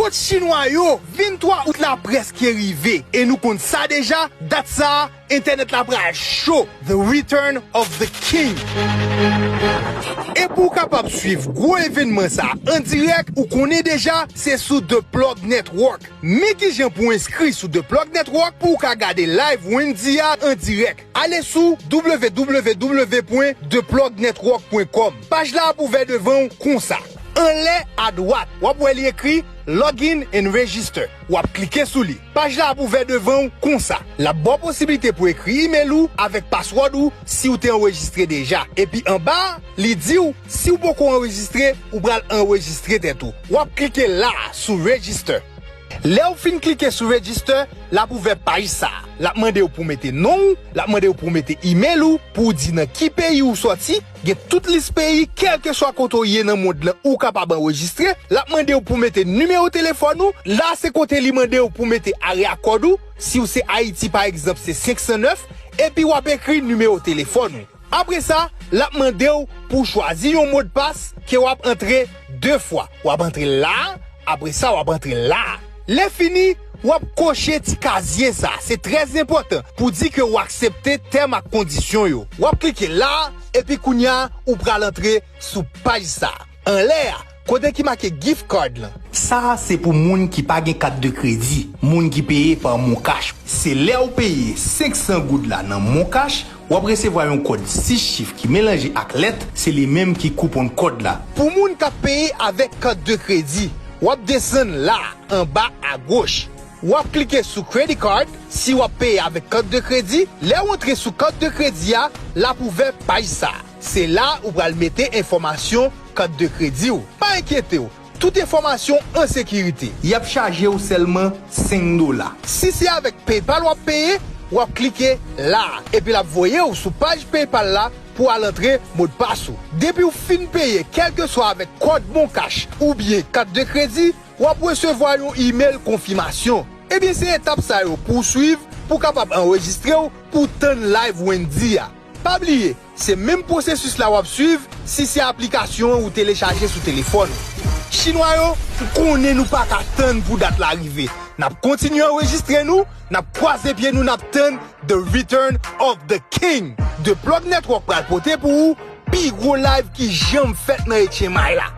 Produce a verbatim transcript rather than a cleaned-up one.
Kot chinwa yo, venntwa out la prèske rive, e nou konn sa deja, dat sa a, entènèt la pral cho. The Return of the King. E pou w kapab swiv gwo evènman sa a an dirèk, ou konnen deja, se sou The Plug Network. Men kijan pou w enskri sou The Plug Network pou w ka gade live Wendy a an dirèk. Ale sou w w w pwen the plug network pwen com. Paj la ap ouvè devan w konsa. Anlè adwat, w ap wè li ekri Log in and register. W ap klike sou li. Paj la ap ouvè devan w konsa. L ap ba w posiblite pou ekri imèl ou avèk paswòd ou si w te anrejistre deja. Epi anba a, li di w, si w poko anrejistre, ou pral anrejistre tèt ou. W ap klike la a sou register. Lè w fin klike sou register, l ap ouvè paj sa a. L ap mande w pou w mete non w, l ap mande w pou w mete imèl ou, pou w di nan ki peyi w sòti, gen tout lis peyi, kèlkeswa kote w ye nan mond lan, ou kapab anrejistre. L ap mande w pou w mete nimewo telefòn ou. La, se kote li mande w pou w mete area code ou. Si w se Ayiti, pa egzanp, se senk san nèf, epi w ap ekri nimewo telefòn ou. Apre sa, l ap mande w pou w chwazi yon modpas ke w ap antre de fwa. W ap antre la a, apre sa, w ap antre la a. Lè fini, w ap koche ti kazye sa a. Se trè enpòtan pou di ke w aksepte tèm ak kondisyon yo. W ap klike la a, epi kounye a, ou pral antre sou paj sa a. Anlè a, kote ki make gift card lan. Sa a se pou moun ki pa gen kat de kredi, moun ki peye pa MonCash. Se lè w peye senk san goud la nan MonCash, w ap resevwa yon kòd sis chif ki melanje ak lèt, se li menm ki koupon kòd la. Pou moun k ap peye avèk kat de kredi, w ap desann la, anba agoch. W ap klike sou credit card, si w ap peye avèk kat de kredi, lè w antre sou kat de kredi a, l ap ouvè paj sa a. Se la ou pral mete enfòmasyon kat de kredi w. Pa enkyete w, tout enfòmasyon an sekirite. Y ap chaje w sèlman senk dola. Si se avèk PayPal w ap peye, w ap klike la a, epi l ap voye w sou paj PayPal la pou w al antre modpas ou. Depi w fin peye, kèlkeswa avèk kòd MonCash oubyen kat de kredi, w ap resevwa yon imèl konfimasyon. Ebyen, se etap sa yo pou w swiv pou w kapab anrejistre w pou w tann live Wendy a. Pa bliye, se menm pwosesis la w ap swiv si se aplikasyon an ou telechaje sou telefòn ou. Chinwa yo, m konnen nou pa ka tann pou dat la rive. N ap kontinye anrejistre nou, n ap kwaze pye nou, n ap tann The Return of the King. The Plug Network pral pote pou ou pi gwo live ki janm fèt nan H M I la.